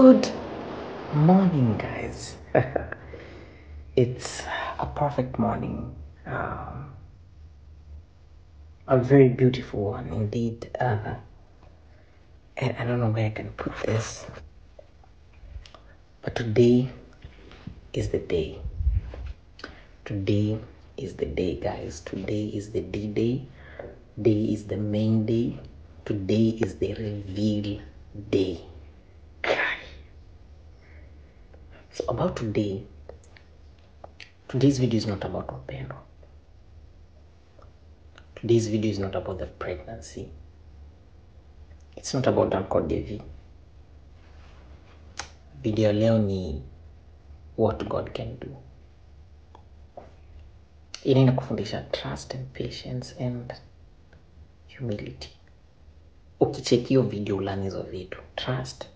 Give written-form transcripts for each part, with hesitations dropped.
Good morning, guys. It's a perfect morning. A very beautiful one indeed. And I don't know where I can put this, but today is the day. Today is the day, guys. Today is the D-Day. Day is the main day. Today is the reveal day. So about today's video is not about upendo. Today's video is not about the pregnancy. It's not about Uncle Devi. Video leo ni what God can do. Inaenda kufundisha trust and patience and humility. Ukicheck hiyo video ulani hizo vitu. Trust,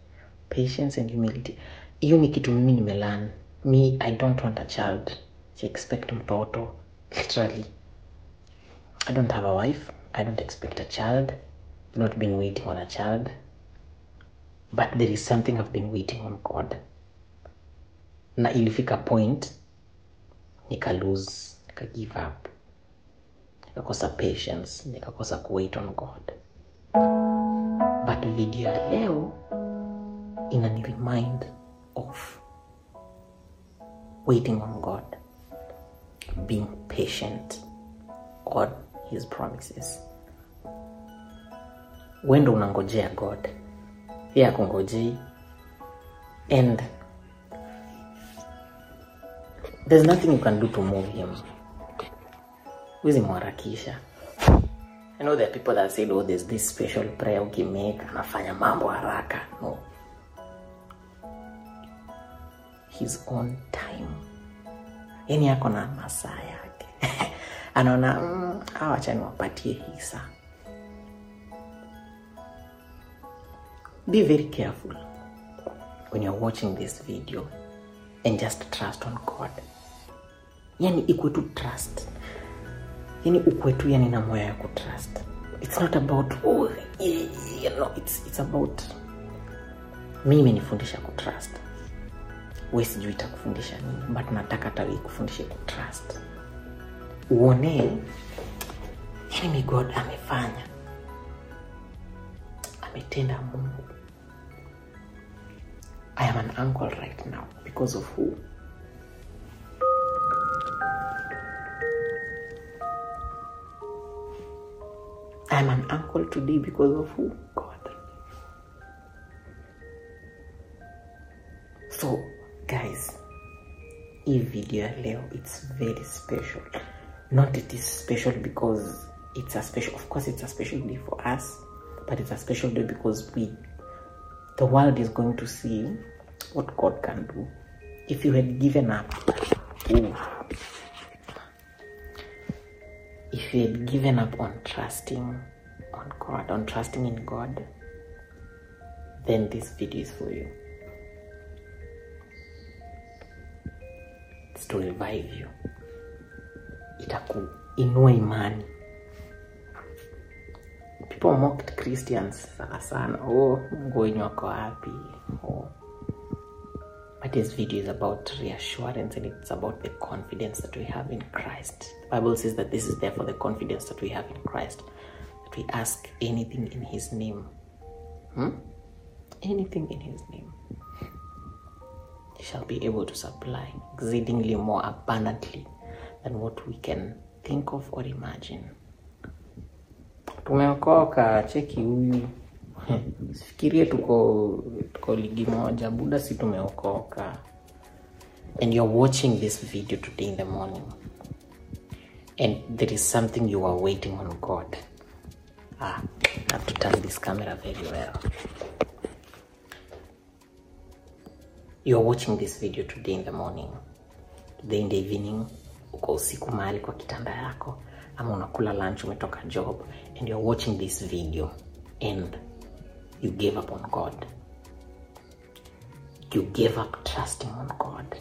patience and humility. Hiyo ni kitu mimi nimelearn. Me, I don't want a child. I expect mtoto. Literally. I don't have a wife. I don't expect a child. I've not been waiting on a child. But there is something I've been waiting on God. Na ilifika point, nika give up. Nikakosa patience. Nikakosa wait on God. But video ya leo inani remind of waiting on God, being patient on His promises. Wendo unangojea God, yeye akungojei, and there's nothing you can do to move Him. Huwezi mharakisha. I know there are people that say, oh, there's this special prayer ukimake anafanya mambo haraka. No. He's on time. Yani yako na masaa yake. Anaona, acha niwapatie hisa. Be very careful when you're watching this video and just trust on God. Yani ikuwe tu trust. Yani ukuwe tu yani na moyo ya kutrust. It's not about, oh, you know, it's about mimi nifundisha kutrust. Wewe sijui itakufundisha nini, but nataka tawi kufundisha kutrust. Uone yani God amefanya. Ametenda Mungu. I am an uncle right now because of who? I am an uncle today because of who? God. So, guys, this video leo, it's very special. Not it is special because it's a special, of course it's a special day for us, but it's a special day because the world is going to see what God can do. If you had given up, if you had given up on trusting on God, on trusting in God, then this video is for you. It's to revive you. Itakuinua imani. People mocked Christians sana. Oh, Mungu wenyu wako wapi? Oh. But this video is about reassurance and it's about the confidence that we have in Christ. The Bible says that this is therefore the confidence that we have in Christ. That we ask anything in His name. Anything in His name. He shall be able to supply exceedingly more abundantly than what we can think of or imagine. Tumeokoka, cheki huyu. Sifikirie tuko ligi moja, buda si tumeokoka. And you're watching this video today in the morning. And there is something you are waiting on God. I have to turn this camera very well. You're watching this video today in the morning. Today in the evening, uko usiku mahali kwa kitanda yako, ama unakula lunch umetoka job, and you're watching this video and you gave up on God. You gave up trusting on God.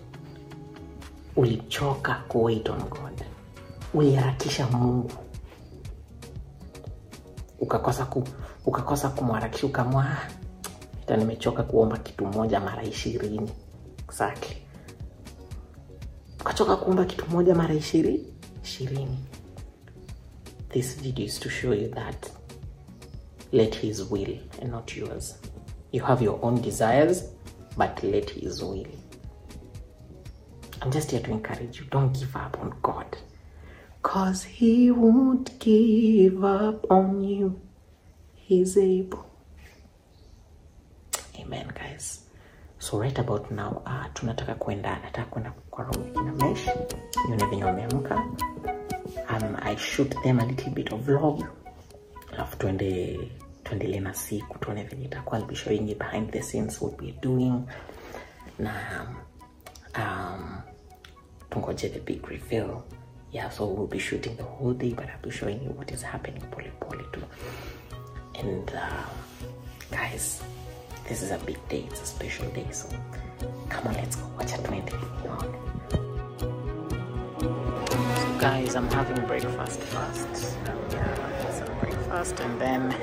Ulichoka kuwait on God. Uliharakisha Mungu. Ukakosa kumharakisha, ukamwa Hata nimechoka kuomba kitu moja mara 20. Exactly. Ukachoka kuomba kitu moja mara 20. This video is to show you that let his will and not yours. You have your own desires, but let his will. I'm just here to encourage you. Don't give up on God. Cause he won't give up on you. He's able. Amen, guys. So right about now, nataka kwenda kwa room kina Mesh. Nione venye wameamka. I shoot them a little bit of vlog. Alafu tuendelee na siku tuone venye itakuwa. I'll be showing you behind the scenes what we're doing. Na tungoje the big reveal. Yeah, so we'll be shooting the whole day, but I'll be showing you what is happening pole too. And guys, this is a big day. It's a special day. So come on, let's go watch it. So guys, I'm having breakfast first. Some breakfast and then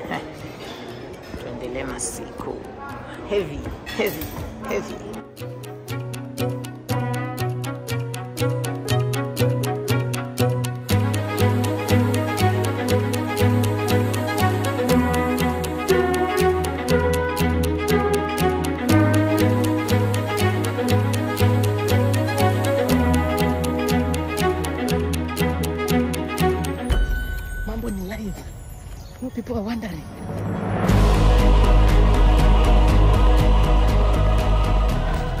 tuendelee na siku. Heavy. People are wondering.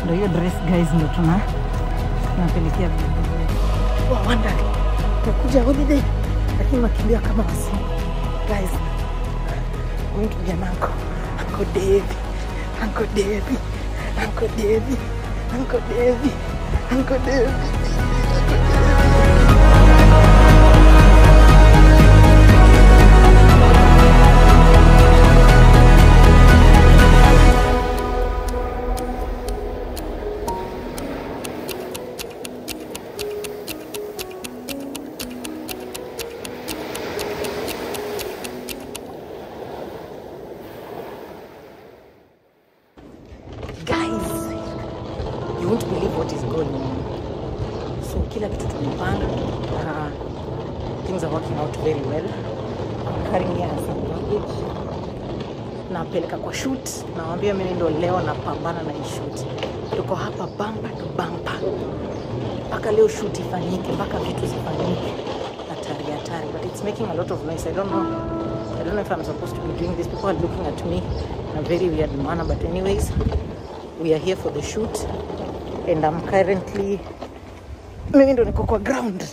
Ndio hiyo dress guys, ndio tunapelekea people are wondering. Tunakuja holiday lakini wakimbia kama wasi. Guys, mtu jamanko, Uncle Davey. You won't believe what is going on. So kila kitu tumepanga. Things are working out very well. I'm carrying here some luggage. Napeleka kwa shoot. Nawaambia mimi ndio leo napambana na hii shoot. Tuko hapa bumper to bumper. Mpaka leo shoot ifanyike, mpaka vitu zifanyike. Hatari. But it's making a lot of noise. I don't know if I'm supposed to be doing this. People are looking at me in a very weird manner. But anyways, we are here for the shoot. And I'm currently mimi ndo niko kwa ground.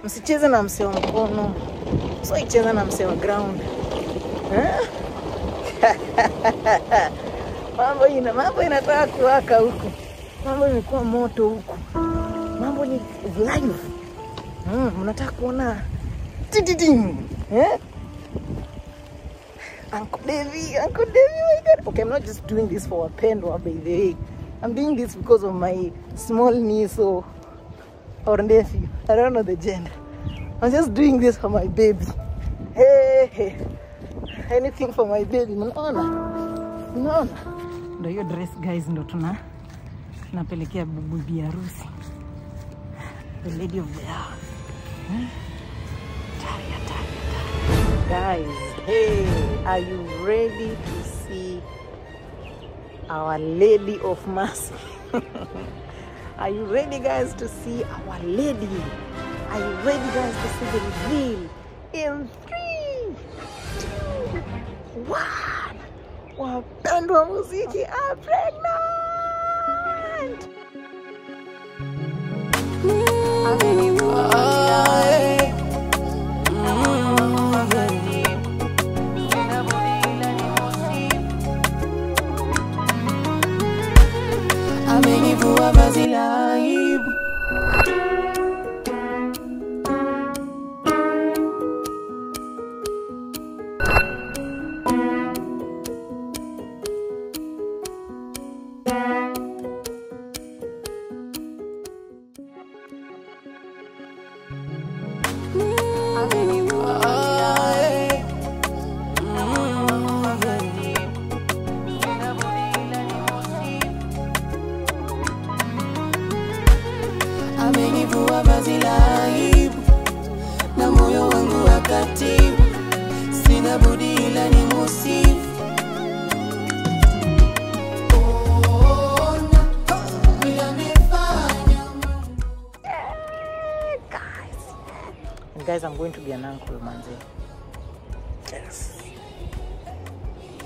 Msicheze na msee wa mkono. So icheza na msee wa ground. Mambo inataka kuwaka huku. Mambo imekuwa moto huku. Mambo ni live. Mnataka kuona Uncle Davey, my God. Okay, I'm not just doing this for Wapendwa, by the way. I'm doing this because of my small niece or nephew. I don't know the gender. I'm just doing this for my baby. Hey. Anything for my baby. Mnaona. Ndio hiyo dress guys, ndo tunapelekea bibi harusi. The lady of the hour. Guys, hey, are you ready to see Our Lady of Mercy? Are you ready, guys, to see Our Lady? Are you ready, guys, to see the reveal? In 3, 2, 1. Wapendwa Muziki are pregnant! Amenivua vazi la aibu. guys, I'm going to be an uncle, manze. Yes.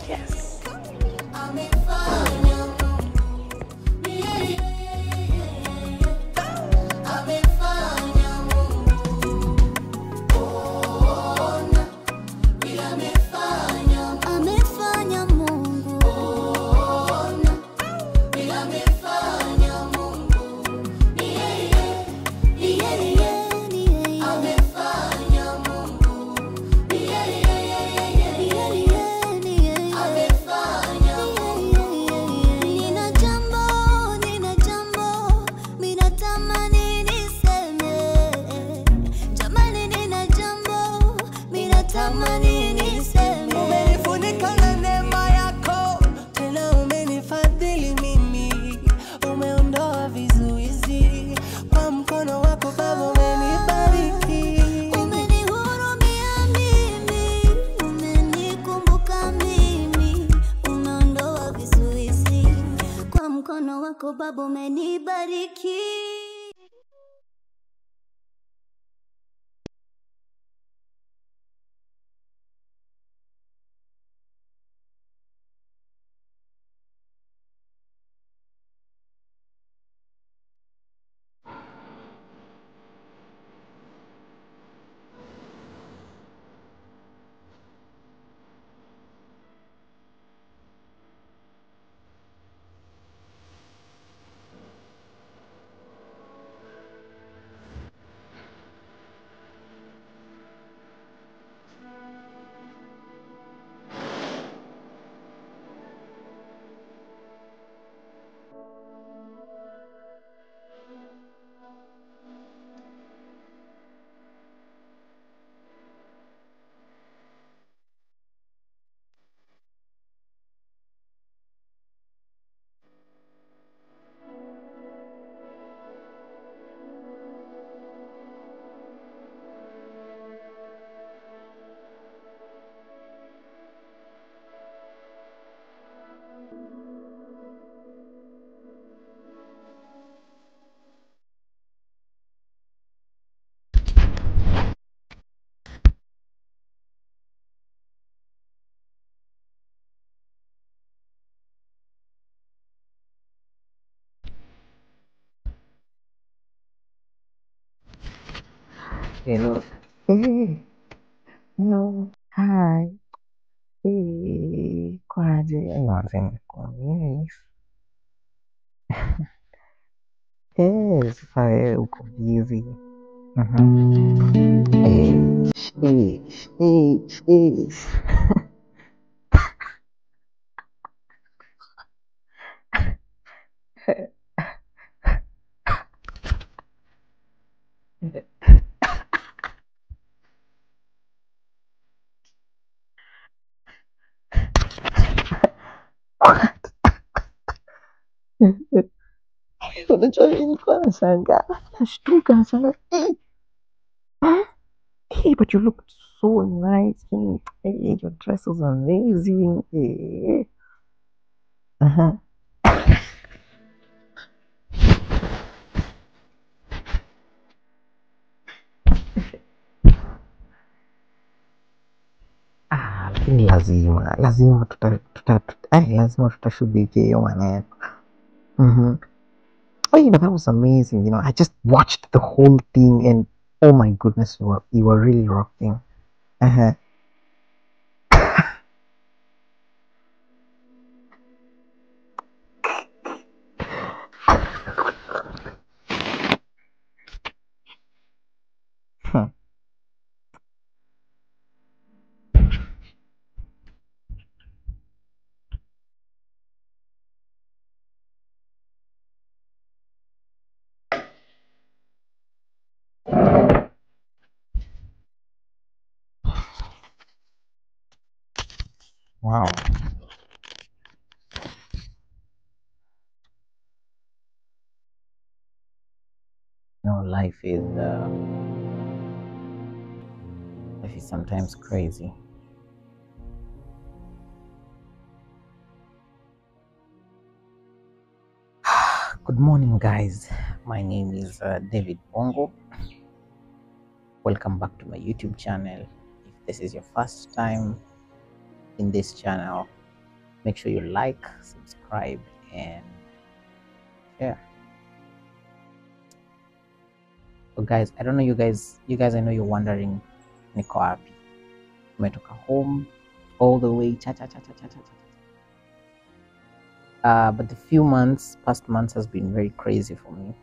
Yes. Baba umenibariki. Hello. Hey. Hello. Hi. Hey. Kwaje? Nonsense. Yes. Yes. Fire uko busy. Hey. Sheesh. Sheesh. Unajua nilikuwa nashangaa. Nashtuka sana. Hey, but you look so nice. Hey, your dress is amazing. Hey. Uh-huh. Lakini lazima lazima tutashughulikia hiyo maneno. Oh, that was amazing. I just watched the whole thing and oh my goodness, you were really rocking. Uh-huh. Wow. Life is sometimes crazy. Good morning, guys. My name is David Bongo. Welcome back to my YouTube channel. If this is your first time in this channel, make sure you like, subscribe, and share. So guys, I don't know you guys, I know you're wondering, niko wapi? Umetoka home all the way but the past months has been very crazy for me.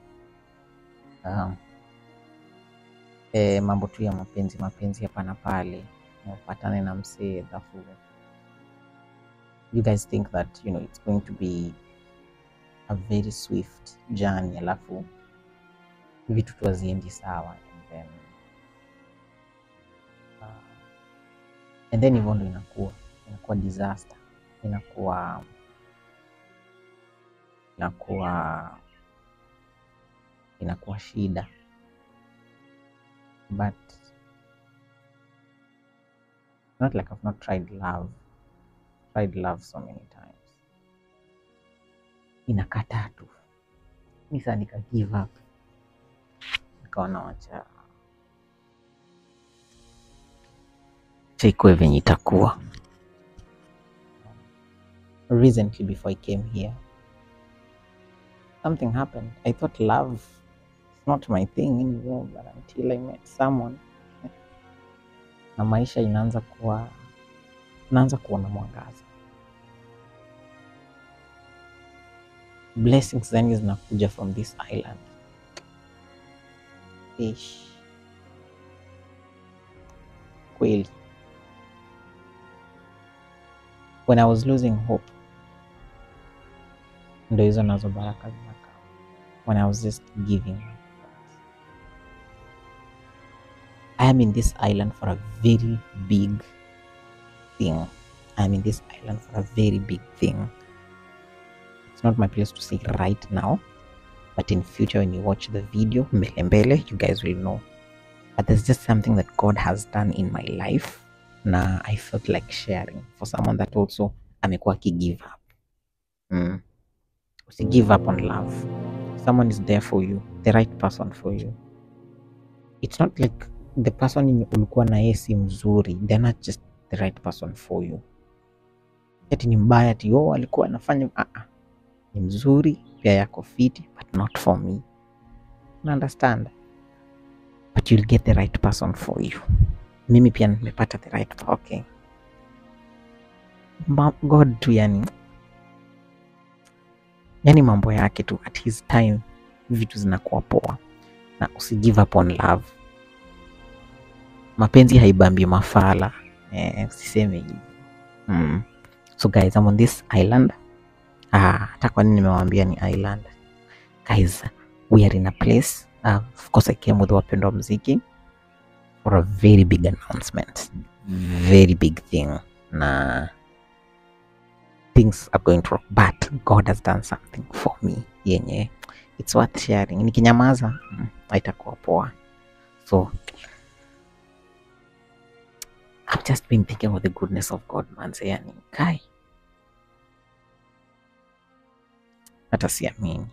Mambo tu ya mapenzi hapa na pale, upatane na msee, alafu you guys think that it's going to be a very swift journey, alafu vitu tu haziendi sawa, and then hivyo ndo inakuwa disaster, inakuwa shida. But not like I've not tried love so many times. Inakataa tu. Nisa nika give up. Nikaona wacha ikuwe venye itakuwa. Recently, before I came here, something happened. I thought love is not my thing anymore, but until I met someone, na maisha inaanza kuwa na mwangaza. Blessings then zinakuja from this island. Kweli. When I was losing hope, ndo hizo nazo baraka zinaka. When I was just giving up. I am in this island for a very big thing. It's not my place to say right now, but in future when you watch the video, mbele, you guys will know. But there's just something that God has done in my life. Na I felt like sharing for someone that also amekuwa ki give up. Give up on love. Someone is there for you, the right person for you. It's not like the person ulikuwa na yeye si mzuri, they're not just the right person for you. Eti ni mbaya ati alikuwa anafanya ni mzuri, pia yako fiti, but not for me. You understand? But you'll get the right person for you. Mimi pia nimepata the right person. Okay. God tu yani mambo yake tu, at his time vitu zinakuwa poa. Na give up on love. Mapenzi haibambi mafala. Usiseme hivi. So guys, I'm on this island. Hata kwa nini nimewaambia ni island? Guys, we are in a place. Of course I came with wapendwa muziki for a very big announcement. Very big thing. Na things are going to rock, but God has done something for me. Yenye it's worth sharing. Nikinyamaza haitakuwa poa. So I've just been thinking of the goodness of God, man. Yani kai hata siamini.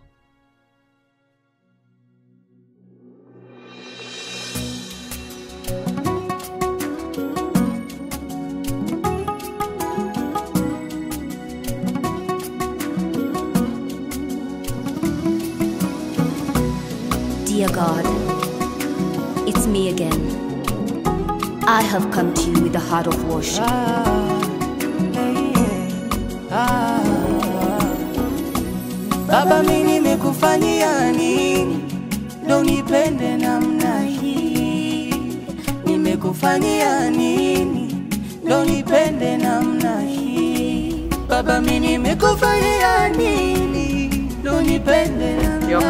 Dear God, it's me again. I have come to you with a heart of worship. Baba, mimi nimekufanyia nini ndo nipende namna hii? Nimekufanyia nini ndo nipende namna hii? Baba, mimi nimekufanyia nini ndo nipende namna hii?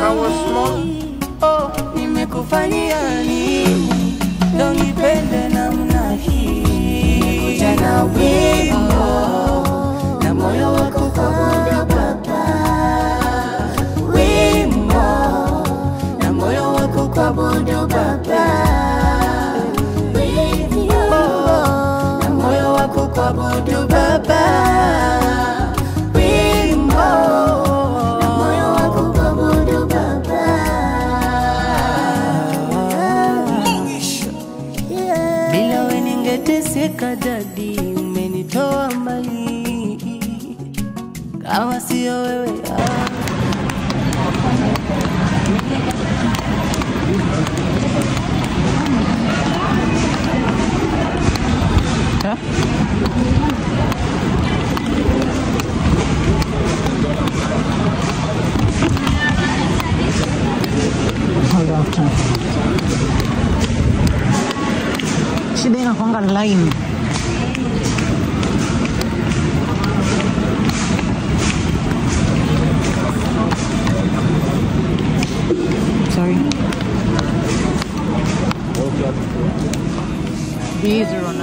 Oh, nimekufanyia nini ndo nipende namna hii? Nimekuja na wimbo na moyo wako kuabudu Baba, wimbo na moyo wako kuabudu Baba, wimbo na moyo wako kuabudu Baba, wimbo na moyo wako kuabudu Baba. kama sio wewe. Shida inakuanga line. Sorry. B0